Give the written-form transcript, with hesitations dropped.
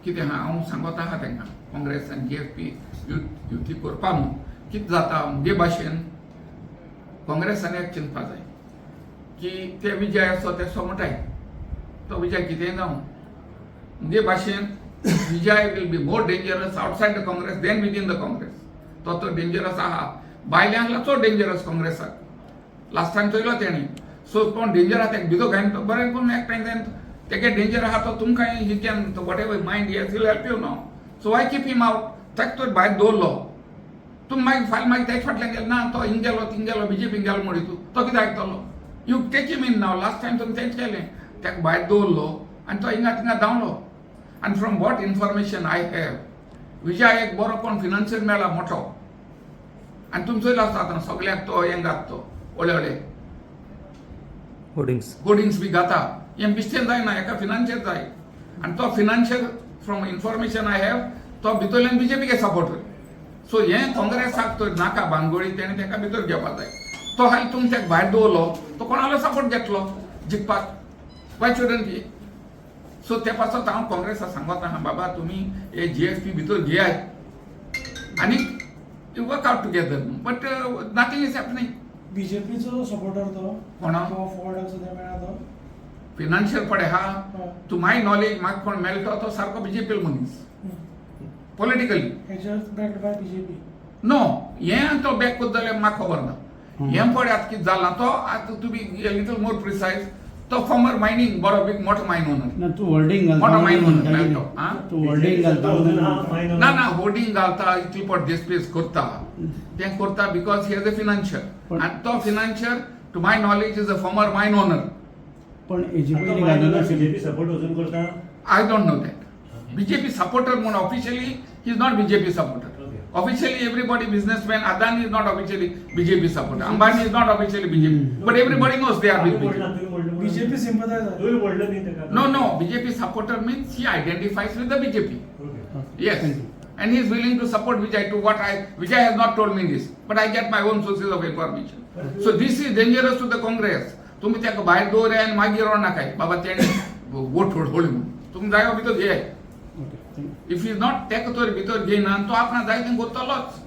कितें आहा, हांव सांगत आहा तांकां, काँग्रेस आनी जीएफपी युती करपा म्हूण. कितें जाता, मुगे भाशेन काँग्रेसान एक चिंतपा जाय की ते विजय आसो ते सो म्हणटाय, तो विजय कितेंय जावं, मुगे भाशेन Vijay will be more dangerous outside the Congress than within the Congress. तो तो डेंजरस आहा, भायल्यांक चड डेंजरस काँग्रेसाक. लास्ट टायम चोयलो तेणी. सो कोण डेंजर आहा तेका भितर घायन तो बरें करून एकठांय जायन. तेगे डेंजर आहा तो तुमकां, he can, whatever mind he will help you no. So why keep him out? ताका तर भायर दवरलो, तुमी मागीर फाल्यां मागीर तेज फाटल्यान गेले ना, तो हिंग गेलो, थिंग गेलो, बीजेपीन गेलो म्हणी तूं, तो कितें आयकतलो? You take him in now. Last time तुमी तेंच केलें, ताका भायर दवरलो आनी तो हिंगा थिंगा धांवलो. आनी from what information I have, Vijay एक बरो कोण फिनान्सियर मेळ्ळा मोठो. आनी तुमी चोयलो आसता, आतां सगळ्याक तो हें घात, तो व्हडले व्हडले होर्डिंग्स. होर्डिंग्स बी घाता. हें बिस्तेन जायना, एका फिनान्शियर जाय. आनी तो financier, from information I have, तो भितरल्यान बीजेपीके सपोर्ट. सो हें काँग्रेसाक तर नाका भानगडी, तेणें ताका भितर घेवपा जाय. तो हाली तुमी ताका भायर दवरलो, तो कोणालो सपोर्ट घेतलो जिखपाक? वाय शुडंट ही? सो ते पासत हांव काँग्रेसाक सांगत आहा, बाबा, तुमी हे जीएफपी भितर घेयात आनी you work out together, but nothing is happening. बीजेपीचो सपोर्टर तो? कोणा? किंवा फॉरवर्डाक सुद्दां मेळ्ळा तो? फिनान्शियल पडे हा, टू my knowledge म्हाका कोण मेळटा तो सारको बीजेपी मनीस पॉलिटिकली. हेचेर बॅक्ड बाय बीजेपी? नो, हें तो बॅक करता जाल्यार म्हाका खबर ना. हें पळय, आतां कितें जालां, तो आतां to be little more precise, तो फॉर्मर मायनींग बरो बीग मोठो मायन ओनर. ना, तूं होर्डिंग घालता मोठो मायन म्हणून ओनर म्हणटा. मेळटो, आं? तूं होर्डिंग घालता म्हणून म्हणटा. ना ना, होर्डिंग घालता, इतली पट डिस्प्लेस करता, तें करता because he is a financier. आनी तो financier, to my knowledge, is a former mine owner. पण हेजी पयलीं घालून बीजेपी सपोर्ट अजून करता? I don't know that. BJP supporter म्हणून officially he is not BJP supporter. Officially everybody businessman, Adani is not officially BJP supporter. Ambani is not officially BJP. But everybody knows they are with आमी म्हणलां, BJP. तुवें म्हणलें म्हणून. BJP सिंपथायझर. तुवें म्हणलें न्ही ताका? No, BJP supporter means he identifies with the BJP. Okay. Yes. Thank you. And he is willing to support Vijay to what I, Vijay has not told me this, but I get my own sources of information. So this is dangerous to the Congress. तुम्ही ताका भायर दवरे आनी मागीर नाकाय, बाबा, तेणे vote होडली म्हणून. तुमी जायो भितर घेय. Okay, thank you. If is not, ताका तर भितर घेयना, तो आपणा जाय तें करतलोच.